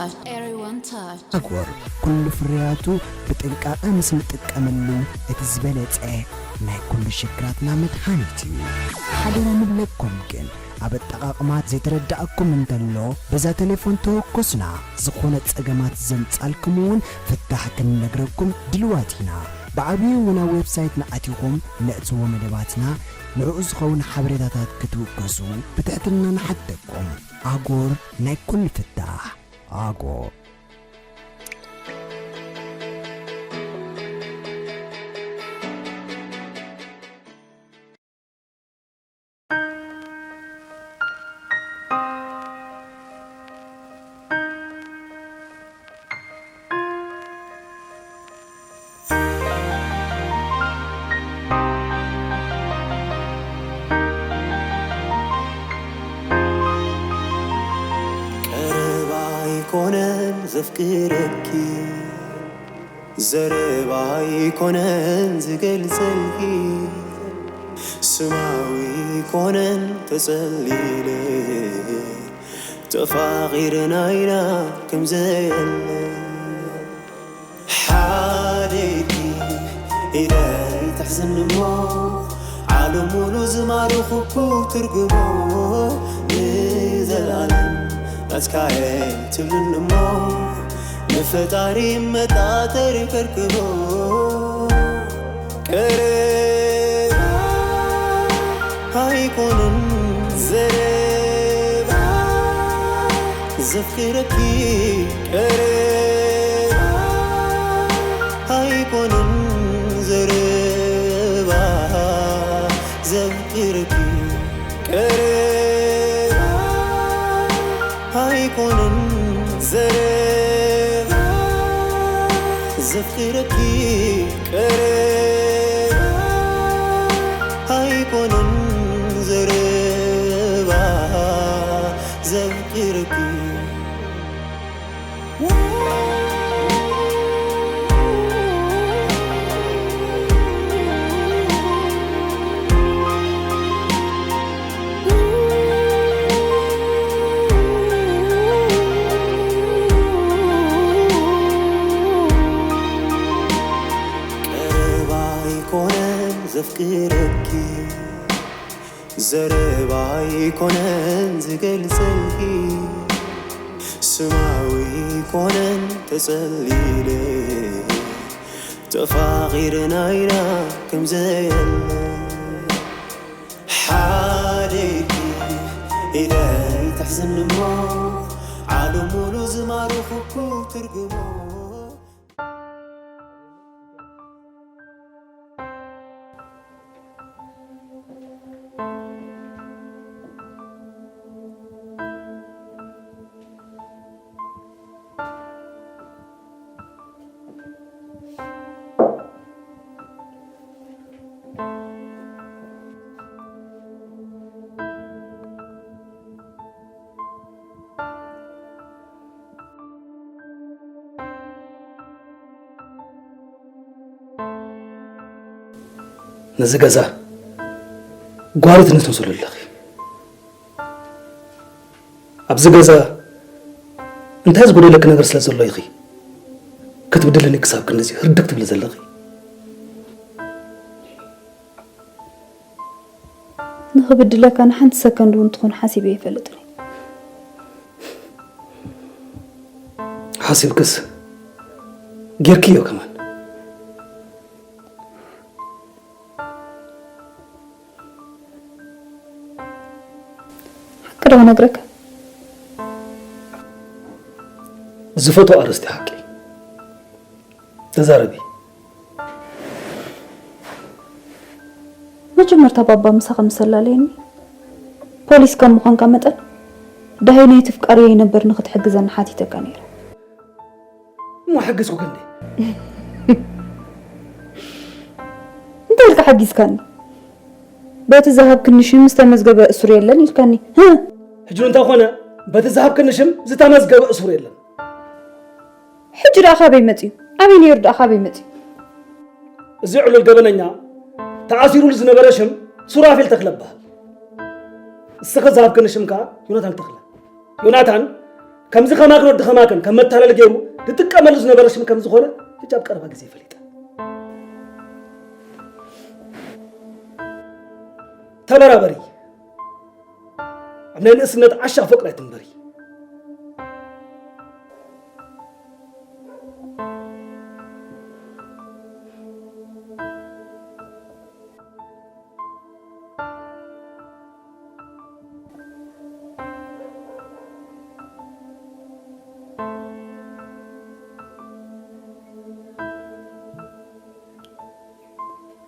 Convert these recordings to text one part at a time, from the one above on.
Everyone touch. ኣጎር ኩሉ ፍርያቱ ብጥንቃቐ ምስ ንጥቀመሉ እቲ ዝበለጸ ናይ ኩሉ ሽግራትና መድሃኒት እዩ። ሓደራ ንብለኩም ግን ኣብ ኣጠቓቕማ ዘይተረዳእኩም እንተሎ በዛ ቴሌፎን ተወከሱና። ዝኾነ ጸገማት ዘምጻልኩም እውን ፍታሕ ክንነግረኩም ድልዋት ኢና። ብዓብዩ እውን ኣብ ዌብሳይትና ኣቲኹም ንዕጽዎ መደባትና ንዕኡ ዝኸውን ሓበሬታታት ክትውከሱ ብትሕትና ንሓተኩም። ኣጎር ናይ ኩሉ ፍታሕ። ኣጎር። ቀረባ ኣይኮነን ዘፍቅረኪ፣ ዘረባ ኣይኮነን ዝገልጸልኪ፣ ስማዊ ኣይኮነን ተጸሊለ፣ ተፋቒርና ኢና ከም ዘየለ። ሓደ ኢድኪ ኢደይ ትሕዝኒ እሞ፣ ዓለም ሙሉ ዝማርኹኩ ትርጉሞ፣ ንዘለኣለም ናትካየ ትብልኒ እሞ፣ ንፈጣሪ መጣጠሪ ከርክቦ። ቀረባ ኣይኮነን ዘረባ ዘፍቅረኪ፣ ቀረባ ኣይኮነን ዘረባ ዘፍቅረኪ፣ ቀረባ ኣይኮነን ዘረባ ዘፍቅረኪ፣ ቀረባ ኣይኮነን ዘረባ ዘፍቅረኪ። ቀረባ ኣይኮነን ዘፍቅረኪ፣ ዘረባ ኣይኮነን ዝገልጸልኪ፣ ስማዊ ኣይኮነን ተጸሊለ፣ ተፋቒርና ኢና ከም ዘየለ። ሓደ ኢድኪ ኢደይ ትሕዝኒ እሞ፣ ዓለም ሙሉ ዝማርኹኩ ትርጉሞ። ነዚ ገዛ ጓሪት ነዚ ትመስሉ ኣለኺ። ኣብዚ ገዛ እንታይ ዝጎደለኪ ነገር ስለ ዘሎ ኢኺ ክትብድልኒ ክሳብ ክንድዚ ህርድግ ትብሊ ዘለኺ? ንኽብድለካ ንሓንቲ ሰከንድ እውን ትኹን ሓሲበ ኣይፈልጥን እየ። ሓሲብክስ ጌርክዮ ከማን። ሓቂ ዶ ክነግረካ? ዝፈትዎ ኣርእስቲ ሓቂ። ተዛረቢ። መጀመርታ ባባ ምሳኻ ምስ ኣላለየኒ ፖሊስ ከም ምዃንካ መጠን ዳሃይ ነይቲ ፍቃሪየይ ነበር ንኽትሕግዘኒ ሓቲተካ ነይረ። እሞ ሓገዝኩ ክንደይ? እንታይ ኢልካ ሓጊዝካኒ? በቲ ዝሃብክኒ ሽም ዝተመዝገበ እሱር የለን ኢልካኒ። ህህ! ሕጂ እውን እንተኾነ በቲ ዝሃብክኒ ሽም ዝተመዝገበ እሱር የለን። ሕጂ ደኣ ካበይ መጺኡ? ኣበይ ነይሩ ደኣ ካበይ መጺኡ? እዚ ዕሉል ገበነኛ ተኣሲሩሉ ዝነበረ ሽም ሱራፌል ተኽለ እበሃል። እስኺ ዝሃብክኒ ሽም ከኣ ዮናታን ተኽለ። ዮናታን ከምዚ ከማክን ወዲ ከማክን ከም መታለሊ ገይሩ ዝጥቀመሉ ዝነበረ ሽም ከም ዝኾነ ሕጂ ኣብ ቀረባ ግዜ ፈሊጠ። ተበራበሪ። ኣብ ናይ ንእስነት ዓሻ ፎቅ ናይ ትንበሪ።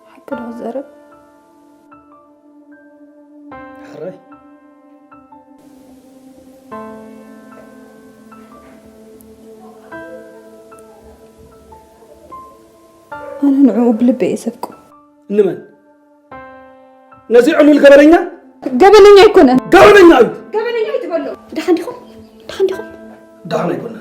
ሓቂ ዶ ክዛረብ? ሕራይ። ኣነ ንዕኡ ብልበይ እየ ዘፍቅሮ። እንመን? ነዚ ዕሉል ገበነኛ? ገበነኛ ኣይኮነን። ገበነኛ እዩ። ገበነኛ ኣይትበሎ። ደሓን ዲኹም? ደሓን ዲኹም? ደሓን ኣይኮነን።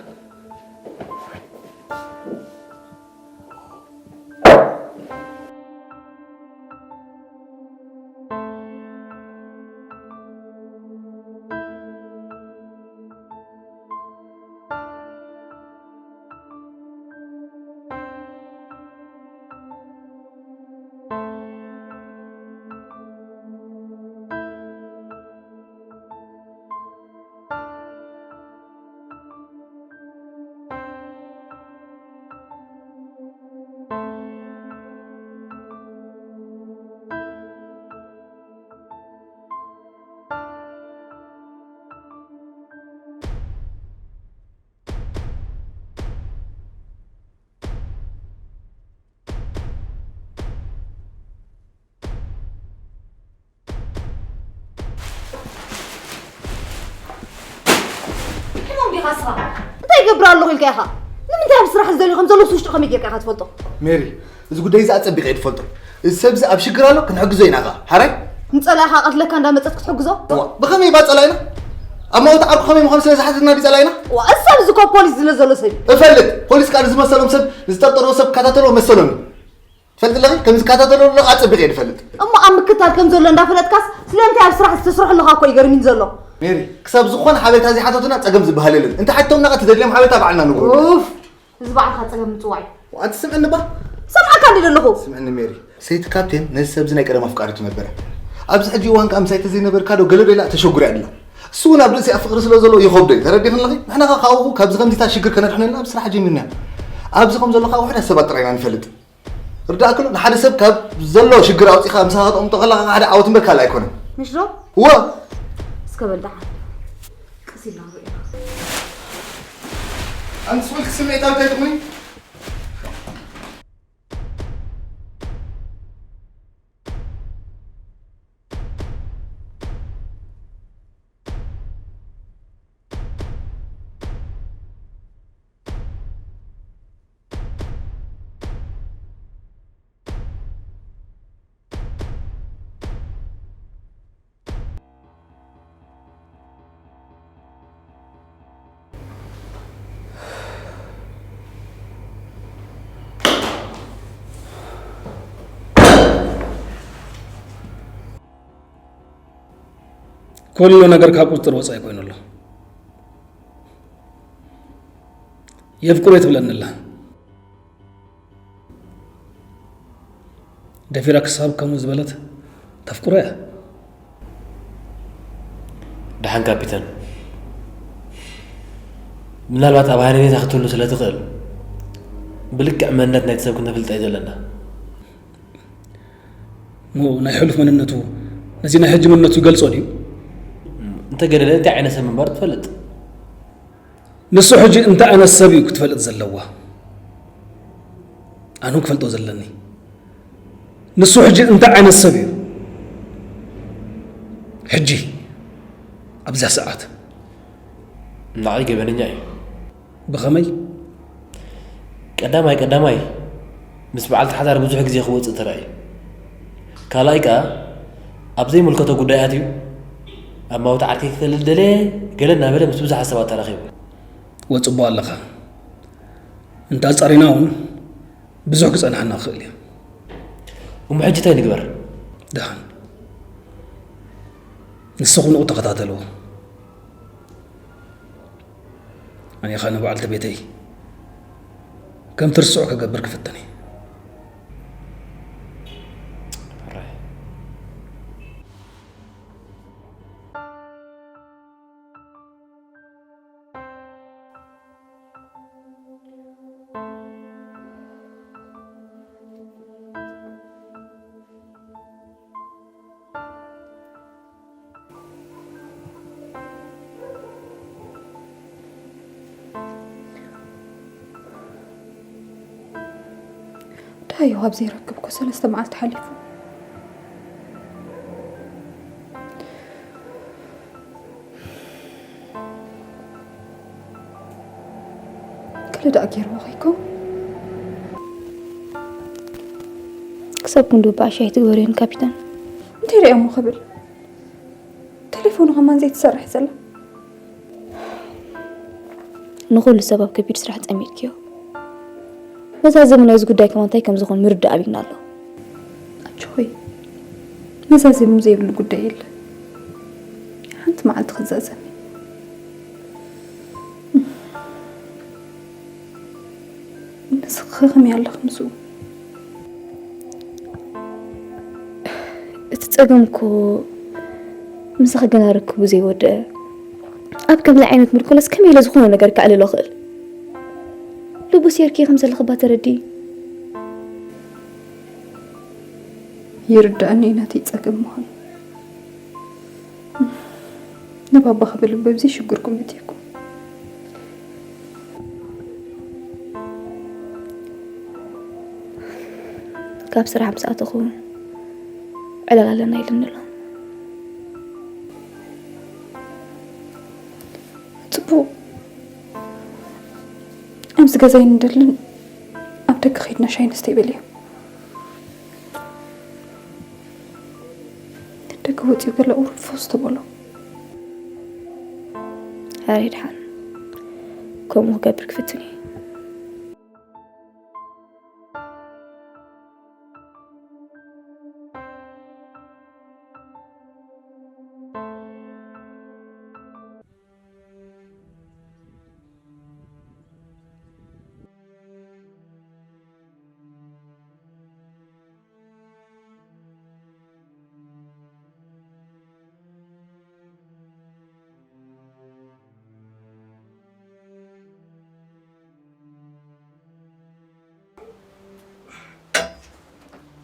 ሕሞም ዲኻ እስኻ? እንታይ ይገብር ኣለኹ ኢልካ ኢኻ? ንምንታይ ኣብ ስራሕ ዝደልዩ ከም ዘለዉ ውሽጡ ከመይ ጌርካ ኢኻ ትፈልጦ? ሜሪ፣ እዚ ጉዳይ እዚ ኣጸቢቐ እየ ዝፈልጦ። እዚ ሰብ እዚ ኣብ ሽግር ኣሎ፣ ክንሕግዞ ኢና ኸኣ። ሓራይ? ንጸላኢኻ ቀትለካ እንዳመጸት ክትሕግዞ? ዋ፣ ብኸመይ ባጸላኢና? ኣብ ማውት ዓርኩ ከመይ ምዃኑ ስለ ዝሓተትና ድዩ ጸላኢና? ዋ፣ እዚ ሰብ እዚ እኮ ፖሊስ ዝለ ዘሎ ሰብ እዩ። እፈልጥ። ፖሊስ ከኣ ንዝመሰሎም ሰብ፣ ንዝጠርጠርዎ ሰብ ክከታተልዎ መሰሎም እዩ። ትፈልጢ ኣለኺ? ከም ዝከታተሎ ኣለኹ ኣጸቢቐ እየ ዝፈልጥ። እሞ ኣብ ምክታል ከም ዘሎ እንዳፈለጥካስ ስለምንታይ ኣብ ስራሕ ዝተስርሑ ኣለኻ እኮ ይገርሚን ዘሎ። ሜሪ፣ ክሳብ ዝኾነ ሓበሬታ ዘይሓተቱና ጸገም ዝበሃል የለን። እንተ ሓቲቶምና ኸኣ ትደልዮም ሓበሬታ ባዕልና ንግበሮ። ኡፍ፣ እዚ ባዕልኻ ጸገም ምጽዋዕ እዩ። ኣቲ ስምዕኒ ባ። ሰምዓካ እንዲ ዘለኹ። ስምዕኒ ሜሪ፣ ሰይቲ ካፕቴን ነዚ ሰብዚ ናይ ቀደም ኣፍቃሪቱ ነበረ። ኣብዚ ሕጂ እዋን ከኣ ምሳይ ተዘይነበርካ ዶ ገለ ዶ ኢላ ተሸጉርያ ኣላ። እሱ እውን ኣብ ርእሲኣ ፍቕሪ ስለ ዘለዎ ይኸብዶ እዩ። ተረዲኽኒ ኣለኺ? ንሕና ኸኣ ካብኡ ካብዚ ከምዚታት ሽግር ከነድሕነልና ኣብ ስራሕ ጀሚርና። ኣብዚ ከም ዘለኻ ውሑዳት ሰባት ጥራይ ኢና ንፈልጥ። ርዳእክሎ ንሓደ ሰብ ካብ ዘሎ ሽግር ኣውጺኻ ምሳኻ ከተቕምጦ ከለኻ ሓደ ዓወት እምበር ካልእ ኣይኮነን። ምሽ ዶ? እወ። እስከ በል ደሓን። ቀስ ኢልና ንርእዮ። ኣንቲ ስቕ ኢልኪ ስምዒታዊት ኣይትኹኒ። ኩሉ ነገር ካብ ቁጽጥር ወጻኢ ኮይኑ ኣሎ። የፍቅሮ ትብለኒ ኣላ። ደፊራ ክሳብ ከምኡ ዝበለት ተፍቅሮ እያ። ደሓን ካፒተን፣ ምናልባት ኣብ ሃነኔታ ክትህሉ ስለ ትኽእል፣ ብልክዕ መንነት ናይቲ ሰብ ክንፈልጥ እዩ ዘለና። እሞ ናይ ሕሉፍ መንነቱ ነዚ ናይ ሕጂ መንነቱ ይገልጾ ድዩ? እንተ ገደለ እንታይ ዓይነት ሰብ ምንባሩ ትፈልጥ? ንሱ ሕጂ እንታይ ዓይነት ሰብ እዩ ክትፈልጥ ዘለዋ? ኣነ እውን ክፈልጦ ዘለኒ። ንሱ ሕጂ እንታይ ዓይነት ሰብ እዩ? ሕጂ፣ ኣብዛ ሰዓት። ንዓይ ገበነኛ እዩ። ብኸመይ? ቀዳማይ ቀዳማይ፣ ምስ በዓልቲ ሓዳር ብዙሕ ግዜ ክወጽእ ተራእዩ። ካልኣይ ከኣ፣ ኣብ ዘይምልከቶ ጉዳይ ኣትዩ፣ ኣብ ማውቲ ዓርከይ ክተልል ደለየ፣ ገለ እናበለ ምስ ብዙሓት ሰባት ተራኺቡ። ወጽቦ ኣለኻ። እንተ ኣጻሪና እውን ብዙሕ ክጸንሓና ክኽእል እዩ። እሞ ሕጂ እንታይ ንግበር? ደሓን። ንስኹም ንዑ ተኸታተልዎ። ኣነ ኸኣ ንበዓልቲ ቤተይ ከም ትርስዖ ክገብር ክፍትን እየ። ዳዮ ኣብ ዘይረክብኮ ሰለስተ መዓልቲ ሓሊፉ። ገለ ደኣ ገይርዎ ከይኮ? ክሳብ ክንዲ በዓሻ ኣይትግበርዮን ካፒታን። እንታይ ደኣ እሞ ክብል? ቴሌፎኑ ከማን ዘይትሰርሕ ዘላ። ንኹሉ ሰብ ኣብ ከቢድ ስራሕ ጸሚድክዮ። መዛዘሚ ናይዚ ጉዳይ ከማን እንታይ ከም ዝኾን ምርዳእ ኣቢና ኣሎ። ኣጆኺ፣ መዛዘሚ ዘይብሉ ጉዳይ የለን። ሓንቲ መዓልቲ ክዛዘም። ንስኺ ከ ከመይ ኣለኺ ምስኡ? እቲ ጸገም እኮ ምሳኺ ገና ርክቡ ዘይወደአ፣ ኣብ ከምዚ ዓይነት ምርኮለስ ከመይ ኢለ ዝኾነ ነገር ከዕልሎ እኽእል? ልቡ ሴርኪ ከም ዘለኺ እባ ተረድኢ። ይርድኣኒ እዩ ናተይ ጸገም ምዃኑ። ንባባ ክብል እምበር ብዘይ ሽግርኩም መጺእኩም። ካብ ስራሕ ምስ ኣተኹ ዕላል ኣለና ኢሉኒ ኣሎ። ጽቡቕ። ኣብዚ ገዛ ኣይንደልን፣ ኣብ ደገ ኸይድና ሻሂ ንስተይ በልዮ። ደገ ወጺኡ ገለ ቁሩብ ፈውስ ተበሎ። ኣረ ድሓን ከምኡ ክገብር ክፍትን እየ።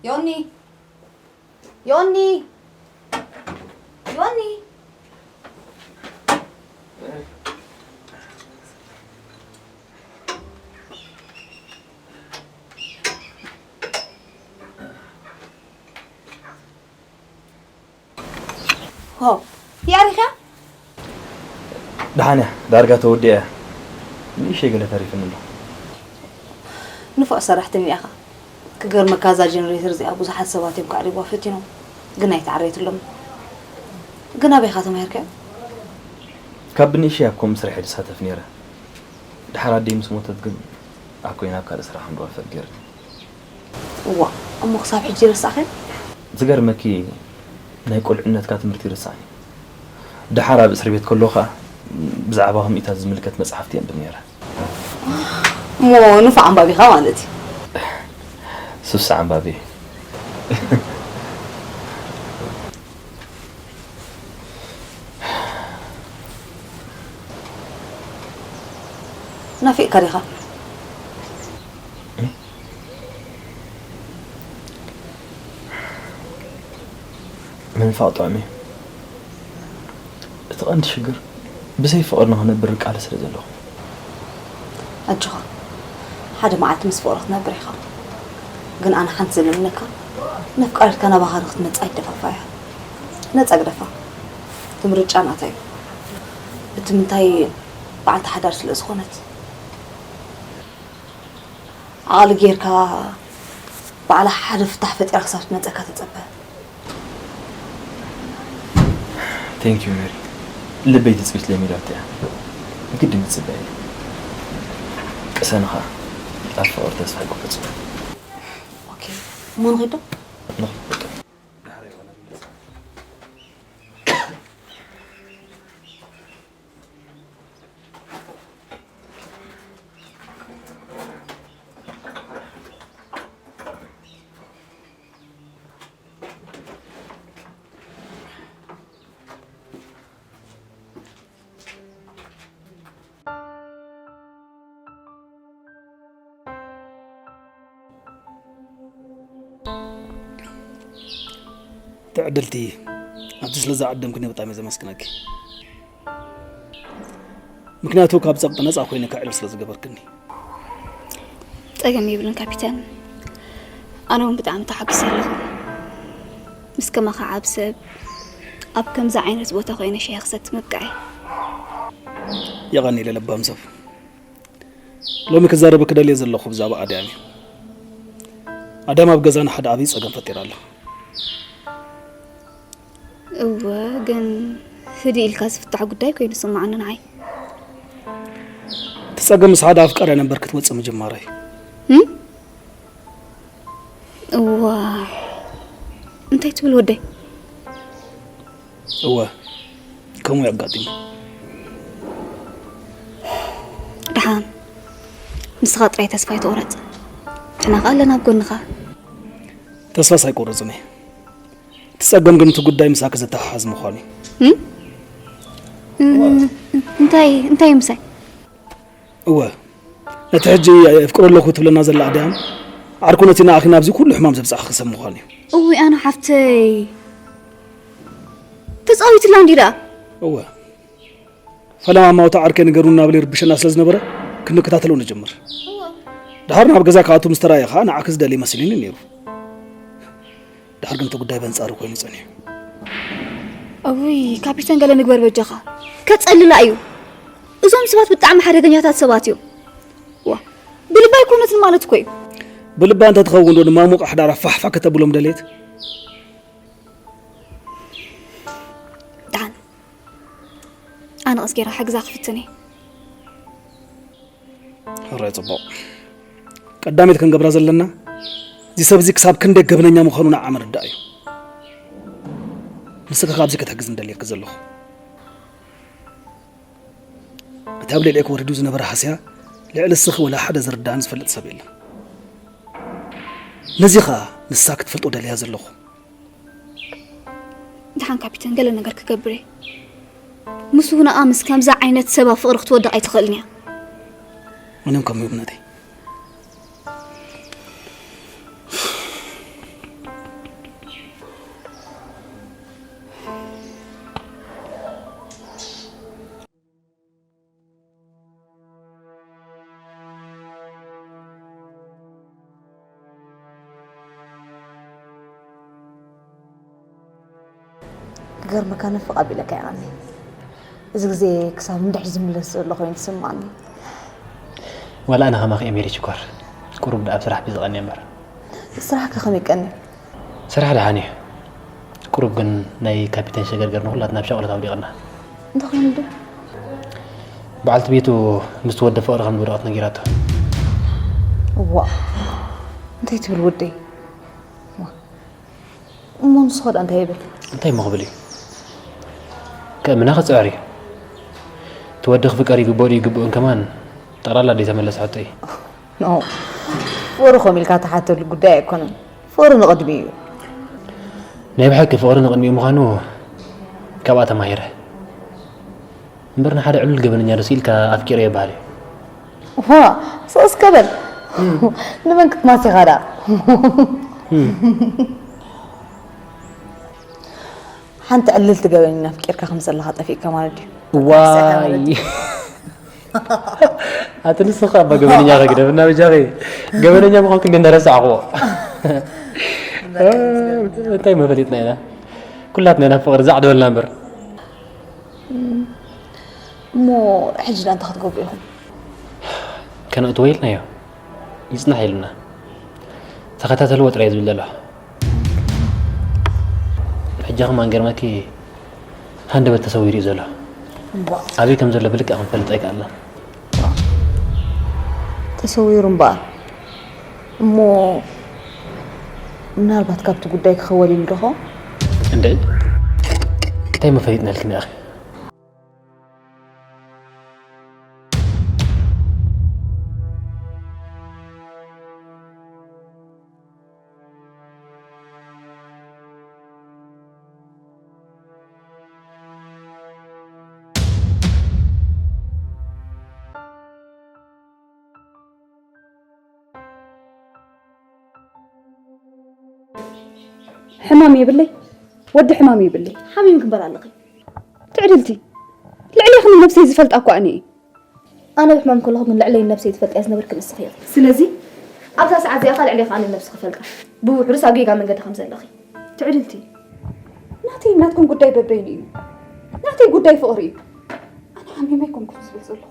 ዮኒ፣ ዮኒ፣ ዮኒ። ሆ፣ ያሪኻ? ደሓን እያ፣ ዳርጋ ተወዲኣ እያ። ንእሽተይ ገለ ተሪፍኒ ኣሎ። ንፉዕ ሰራሕተኛ ኢኻ። ክገርመካ፣ እዛ ጀነሬተር እዚኣ ብዙሓት ሰባት እዮም ከዕርይዋ ፈቲኖም፣ ግን ኣይተዓረየትሎምን። ግን ኣበይ ኢኻ ተማሂርካዮ? ካብ ብንእሽተይ ኣብ ከምኡ ስራሕ እየ ዝሳተፍ ነይረ። ድሓር ኣደይ ምስ ሞተት ግን ኣኮይ ናብ ካልእ ስራሕ ከም ዝዋፈር ገይሩኒ። እዋ፣ እሞ ክሳብ ሕጂ ረሳዕካዮ? ዝገርመኪ፣ ናይ ቁልዕነትካ ትምህርቲ ይርስዓኒ። ደሓር ኣብ እስር ቤት ከለኹ ኸኣ ብዛዕባ ከምኢታት ዝምልከት መጽሓፍቲ የንብብ ነይረ። እሞ ንፉዕ ኣንባቢ ኢኻ ማለት እዩ። ሱሳ ኣንባቢ። ናፊቕካ ዲኻ? ምንፋቕ ጥዑም እዩ። እቲ ቀንዲ ሽግር ብዘይ ፍቕሪ ንኽነብር ቃልሲ ስለ ዘለኹ። ኣጆኻ፣ ሓደ መዓልቲ ምስ ፍቕሪ ክትነብር ኢኻ። ግን ኣነ ሓንቲ ዘለምነካ፣ ነፍቃሪትካ ናባኻ ንክትመጽእ ኣይትደፋፍኣያ። ነጻ ግደፋ። እቲ ምርጫ ናታ እዩ። እቲ ምንታይ በዓልቲ ሓዳር ስለ ዝኾነት። ዓቕሊ ጌርካ ባዕላ ሓደ ፍታሕ ፈጢራ ክሳብ ትመጸካ ተጸበ። Thank you ሜሪ። ልበይ ትጽቢት ለሚዳቶ እያ። ግድን ክጽበ እየ። ቅሰኒ ኸኣ ኣብ ፍቕሪ ተስፋ ኣይቁረጽ። ኦኬ፣ እሞ ንኺድ ዶ? ንኺድ በቃ። ዳሕራይ ዋላ ንመለስ። ዕድልቲ፣ ኣብዚ ስለ ዝዓደምክኒ ብጣዕሚ እየ ዘመስግነኪ። ምክንያቱ ካብ ጸቕጢ ነጻ ኮይነ ክዕልል ስለ ዝገበርክኒ። ጸገም የብሉን ካፒታን። ኣነ እውን ብጣዕሚ ተሓጒሰ ኣለኹ። ምስ ከማኻ ዓብ ሰብ ኣብ ከምዚ ዓይነት ቦታ ኮይነ ሻሂ ክሰቲ ምብቃዐይ። የቐንየለይ ለባም ሰብ። ሎሚ ክዛረበኪ ደልየ ዘለኹ ብዛዕባ ኣድያም እዩ። ኣድያም ኣብ ገዛና ሓደ ዓብዪ ጸገም ፈጢራ ኣላ። እወ፣ ግን ህድእ ኢልካ ዝፍታሕ ጉዳይ ኮይኑ ይስምዓኒ ንዓይ። እቲ ጸገም ምስ ሓደ ኣፍቃሪ ነበር ክትወጽእ ምጅማራ እዩ። እም? እዋ፣ እንታይ ትብል ወደይ? እወ፣ ከምኡ እዩ ኣጋጢሙ። ደሓን፣ ንስኻ ጥራይ ተስፋ ኣይትቑረጽ። ንሕና ከኣ ኣለና ኣብ ጎንኻ። ተስፋስ ኣይቆርጽን እየ። እቲ ጸገም ግን እቲ ጉዳይ ምሳኪ ዘተሓሓዝ ምዃኑ እዩ። እም? እንታይ፣ እንታይ እዩ ምሳይ? እወ፣ ነቲ ሕጂ የፍቅሮ ኣለኹ ትብለና ዘላ ኣድያም፣ ዓርኩ ነቲ ንኣኺ ናብዚ ኩሉ ሕማም ዘብጽሓኺ ሰብ ምዃኑ እዩ። እውይ ኣነ ሓፍተይ፣ ተጻዊትላ እንዲ ደኣ። እወ፣ ፈለማ እማውታ ዓርከይ ንገሩኒ እናበለ ይርብሸና ስለ ዝነበረ ክንከታተሎ ንጅምር። ድሓር ናብ ገዛ ክኣቱ ምስ ተራእየ ኸኣ ንዓኺ ዝደሊ መሲሉኒ ነይሩ። ድሓር ግን እቲ ጉዳይ በንጻሩ ኮይኑ ጸኒሑ። እውይ ካፒተን ገለ ንግበር በጃኻ። ከጸልላ እዩ። እዞም ሰባት ብጣዕሚ ሓደገኛታት ሰባት እዮም። ዋ ብልባ ኣይኮነትን ማለት እኮ እዩ። ብልባ እንተትኸውን ዶ ንማሙቕ ኣሕዳራ ፋሕፋሕ ከተብሎም ደልየት? ደሓን ኣነ ቀስ ገይረ ሓግዛ ክፍትን እየ። ሕራይ ጽቡቕ። ቀዳመይቲ ክንገብራ ዘለና እዚ ሰብ እዚ ክሳብ ክንደይ ገበነኛ ምዃኑ ንዓ ምርዳእ እዩ። ንስኺ ካብዚ ክትሕግዝ እንደልየኪ ዘለኹ። እቲ ኣብ ልዕሊዕኪ ወሪዱ ዝነበረ ሃስያ ልዕሊ እስኺ ወላ ሓደ ዝርዳእን ዝፈልጥ ሰብ የለን። ነዚ ኸኣ ንሳ ክትፈልጦ ደልያ ዘለኹ። ደሓን ካፒተን ገለ ነገር ክገብር እየ። ምስ ውነኣ ምስ ከምዛ ዓይነት ሰብ ኣብ ፍቕሪ ክትወድቕ ኣይትኽእልን እያ። እኔም ከምኡ እምነተይ። ክገርመካ ንፍቕ ኣቢለካ ይቐኒ። እዚ ግዜ ክሳብ ንድሕሪት ዝምለስ ዘሎ ኮይኑ ይስምዓኒ። ዋላ ኣነ ከማኺ እየ ሜሪ ሽኮር። ቁሩብ ደኣ ኣብ ስራሕ ቢዚ ቀንየ እምበር። ስራሕከ ከመይ ቀንዩ? ስራሕ ደሓን እዩ። ቁሩብ ግን ናይ ካፒተን ሸገርገር ንኹላትና ኣብ ሻቕሎት ኣውዲቕና። እንታይ ኮይኑ ድዩ? በዓልቲ ቤቱ ምስቲ ወዲ ፍቕሪ ከም ዝወደቐት ነጊራቶ። እዋእ እንታይ ትብል ወደይ? እሞ ንስኻ ደኣ እንታይ ይብል? እንታይ እሞ ክብል እዩ? ከእምና ክጽዕር እዩ። እቲ ወዲ ክፍቀር ይግብኦ ድዩ ይግብኦን ከማን ጠቕላላ ዘይተመለሰ ሕቶ እዩ። ኖ ፍቕሪ ከምኡ ኢልካ ትሓተሉ ጉዳይ ኣይኮነን። ፍቕሪ ንቕድሚኡ እዩ። ናይ ብሓቂ ፍቕሪ ንቕድሚኡ ምዃኑ ካብኣ ተማሂረ። እምበር ንሓደ ዕሉል ገበነኛ ዶ ስኢልካ ኣፍቂረዮ ይበሃል እዩ። ዋ ስቕ እስከ በል ንመን ክትማስ ኢኻ ደኣ? ሓንቲ ዕልልቲ ገበነኛ ኣፍቂርካ ከም ዘለኻ ጠፊእካ ማለት ድዩ? እዋይ ኣቲ ንስኻ እባ ገበነኛ ከግደፍና በጃኺ ገበነኛ ምዃንኩ እንደ እንዳረሳዕኽዎ እንታይ መፈሊጥና ኢና ኩላትና ኢና ፍቕሪ ዛዕደበልና እምበር እሞ ሕጂ ዳ እንታይ ክትገብሩ ኢኹም? ከነእትዎ ኢልናዮ ይጽናሕ ኢሉና ተኸታተልዎ ጥራይ ዝብል ዘሎ ሕጂ ኸማን ገርመኪ ሃንደበት ተሰዊሩ እዩ ዘሎ ኣበይ ከም ዘሎ ብልክዕ ክንፈልጥ ኣይከኣልናን ተሰዊሩ እምበኣር እሞ ምናልባት ካብቲ ጉዳይ ክኽወል ኢሉ ዶኾ እንደ እንታይ መፈሊጥና ኢልክኒ ኣኺ ሕማም የብለይ ወዲ ሕማም ይብሊ። ሓሚምኪ እምበር ኣለኺ። ትዕድልቲ፣ ልዕሌኺ ንነብሰይ ዝፈልጣ እኮ ኣነ እየ። ኣነ ብሕማም ከለኹ ግን ልዕለይ ንነብሰይ ትፈልጥያ ዝነበርኪ ንስኺ ኢኺ። ስለዚ ኣብዛ ሰዓት እዚኣ ኸኣ ልዕሌኺ ኣነ ንነብስኺ እፈልጣ። ብውሑዱስ ኣብ ጌጋ መንገዲ ከም ዘለኺ። ትዕድልቲ፣ ናተይ ናትኩም ጉዳይ በበይኑ እዩ። ናተይ ጉዳይ ፍቕሪ እዩ። ኣነ ሓሚመ ኣይኮንኩን ዝብል ዘለኹ።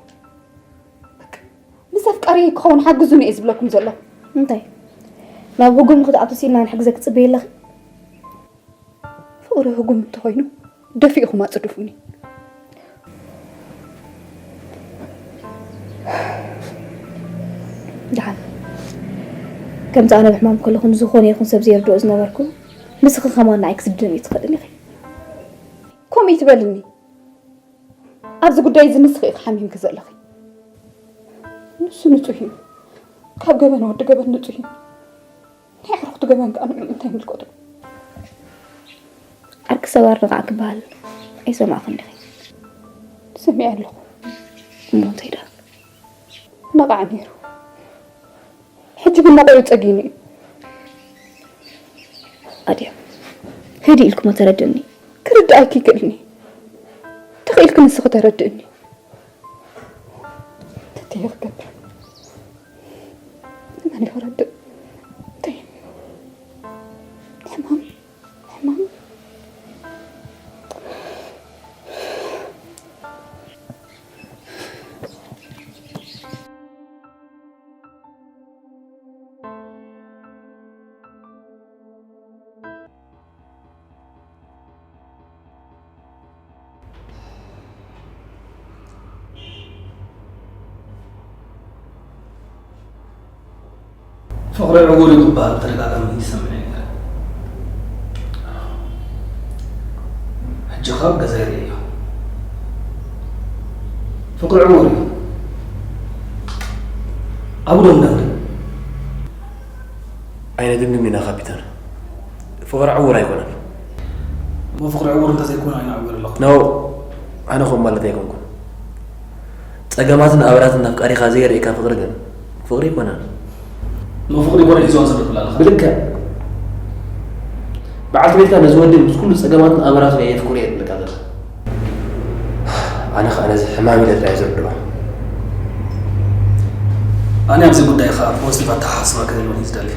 በቃ፣ ምስ ኣፍቃሪየይ ክኸውን ሓግዙኒ እየ ዝብለኩም ዘለኹ። እንታይ? ናብ ህጉም ክትኣትውሲ ኢልና ንሕግዘ ክትጽበይ ኣለኺ? ፍቕሪ ህጉም እንተኾይኑ ደፊእኹም ኣጽድፉኒ። ደሓን፣ ከምቲ ኣነ ብሕማም ከለኹ ንዝኾነ ይኹን ሰብ ዘየርድኦ ዝነበርኩ፣ ንስኺ ከማን ንዓይ ክትስድድኒ ኣይትኽእልን ኢኺ። ከምኡ ይትበልኒ። ኣብዚ ጉዳይ እዚ ንስኺ ኢኺ ሓሚምኪ ዘለኺ። ንሱ ንጹህ እዩ። ካብ ገበን ወዲ ገበን ንጹህ እዩ። ናይ ኣዕሩኽቱ ገበን ከኣ ንምንታይ ይምልከቶ? ዓርኪ ሰባር ነቓዕ ክበሃል ኣይሰማዕክን ዲኺ? ሰሚዐ ኣለኹ። እሞ እንታይ ደኣ? ነቓዕ ነይሩ። ሕጂ ግን ነቒዑ ጸጊኑ እዩ። ኣድያም፣ ህድእ ኢልክሞ ተረድእኒ። ክርድኣኪ ይክእልኒ። ተኽኢልኪ ንስኺ ተረድእኒ። ተተየ ክገብር። ንመን ክረድእ? እንታይ? ሕማም፣ ሕማም። ፍቕሪ ዕዉር እዩ ክበሃል ብተደጋጋሚ ይሰምዕ ነይረ። ሕጂ ኸኣ ኣብ ገዛይ ይርእዮ። ፍቕሪ ዕዉር እዩ። ኣብኡ ዶ ንደምድም? ኣይነድምድም ኢና ካፒታን። ፍቕሪ ዕዉር ኣይኮነን። እሞ ፍቕሪ ዕዉር እንተዘይኮነ ኣይነዕውር ኣለኹ። ኖ፣ ኣነ ከምኡ ማለት ኣይኮንኩን። ጸገማትን ኣበራትን ኣፍቃሪኻ ዘየርእየካ ፍቕሪ ግን ፍቕሪ ኣይኮነን። እሞ ፍቕሪ ኮነ ሒዝዋ ዘሎ ትብል ኣለኻ? ብልክዕ። በዓልቲ ቤትካ ነዚ ወዲ ምስ ኩሉ ጸገማትን ኣበራቱን እየ የፍቅሮ እየ ትብለካ ዘላ። ኣነ ኸኣ ነዚ ሕማም ኢለ ጥራይ እየ ዝርድኦ። ኣነ ኣብዚ ጉዳይ ኸኣ ፖዚቲቭ ኣተሓሳስባ ክህልወኒ እየ ዝደሊ።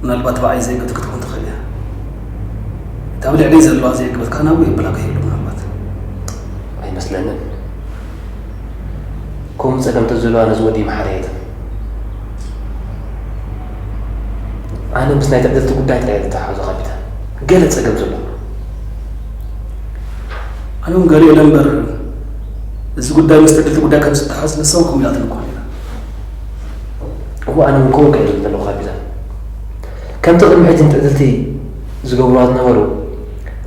ምናልባት ብኣይ ዘየገቱ ክትኮን ትኽእል እያ። እታ ኣብ ልዕለይ ዘለዋ ዘየገበትካ ናብኡ የበላካ ይህሉ ምናልባት። ኣይመስለንን። ከምኡ ጸገም ተዘለዋ ነዚ ወዲ ይመሓረየትን። ኣነ ምስ ናይ ትዕድልቲ ጉዳይ ጥራይ እየ ዝተሓሓዞ ካፒታን። ገለ ጸገም ዘሎ። ኣነ እውን ገሊኡ ኢለ እምበር፣ እዚ ጉዳይ ምስ ትዕድልቲ ጉዳይ ከም ዝተሓዝ ንሳ እውን ከምኡ ኢላትኒ እኮ ነይራ። እሞ ኣነ እውን ከምኡ እየ ዝብል ዘለኹ ካፒታን። ከምቲ ቅድሚ ሕጂ ንትዕድልቲ ዝገብሩዋ ዝነበሩ፣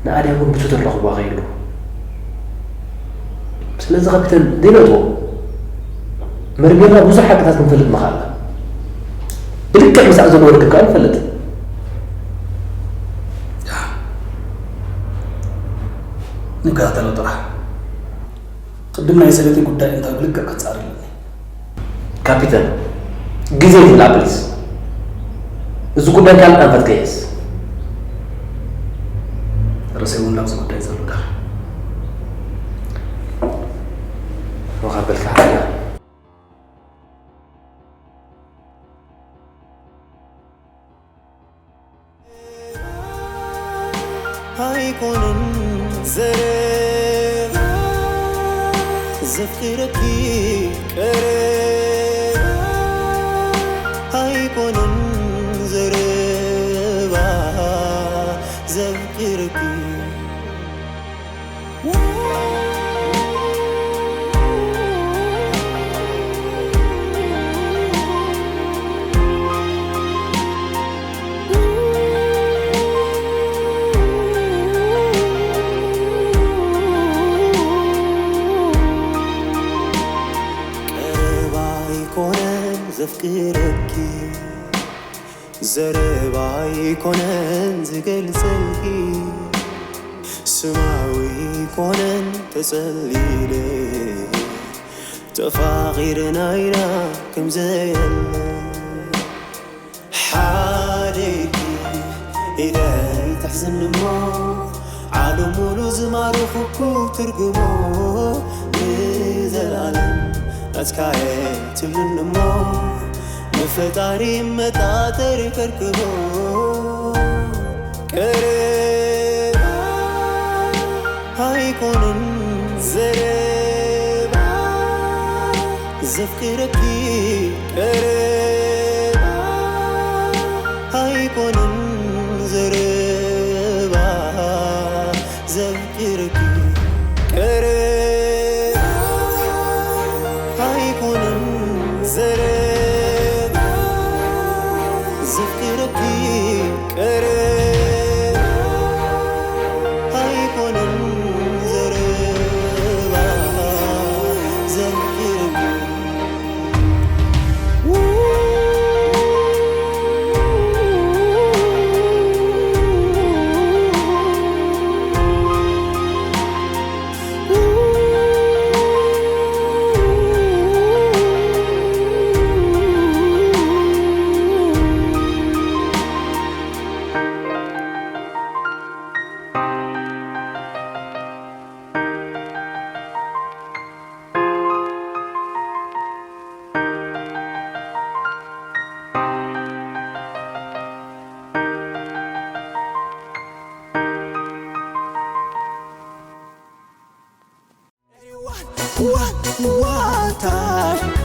ንኣድያም እውን ብትዊተር ረኽብዋ ከይህሉ። ስለዚ ካፒታን ዘይነጥቦ መርሚርና ብዙሕ ሓቅታት ክንፈልጥ ምኽኣልና። ብልክዕ ምስኣ ዘለዎ ርክብ ከኣ ንፈልጥ። ንከታተሎ ጥራሕ። ቅድም ናይ ሰበይቲ ጉዳይ እንታይ ብልክዕ ክትጻር ኣለኒ። ካፒተን፣ ግዜ ትብላ ፕሊስ። እዚ ጉዳይ ካልእ ኣንፈት ከይሕዝ። ርእሰይ እውን ናብዚ ጉዳይ ዘሎ ዳር። ወኻበልካ ሓላ። ኣይኮነን ዘረባ ዘፍቅረኪ ቀረባ ኣይኮነን ዘረባ ዘፍቅረኪ ቀረባ ኣይኮነን ዘፍቅረኪ ዘረባ ኣይኮነን ዝገልጸልኪ ስማዊ ኣይኮነን ተጸሊለ ተፋቒርና ኢና ከም ዘየለ ሓደ ኢልኪ ኢደይ ትሕዝኒ እሞ ዓለም ሙሉ ዝማርኹኩ ትርጉሞ ንዘለኣለም ናትካየ ትብልኒ እሞ ንፈጣሪ መጣጠሪ ከርክቦ ቀረባ ኣይኮንን ዘረባ ዘፍቅረኪ ቀረባ ኣይኮንን ዘረባ ዘፍቅረኪ ቀረባ ኣይኮንን ዘረባ ዘፍቅረኪ ቀረባ ኣይኮንን ዘረባ ዘፍቅረኪ What? What?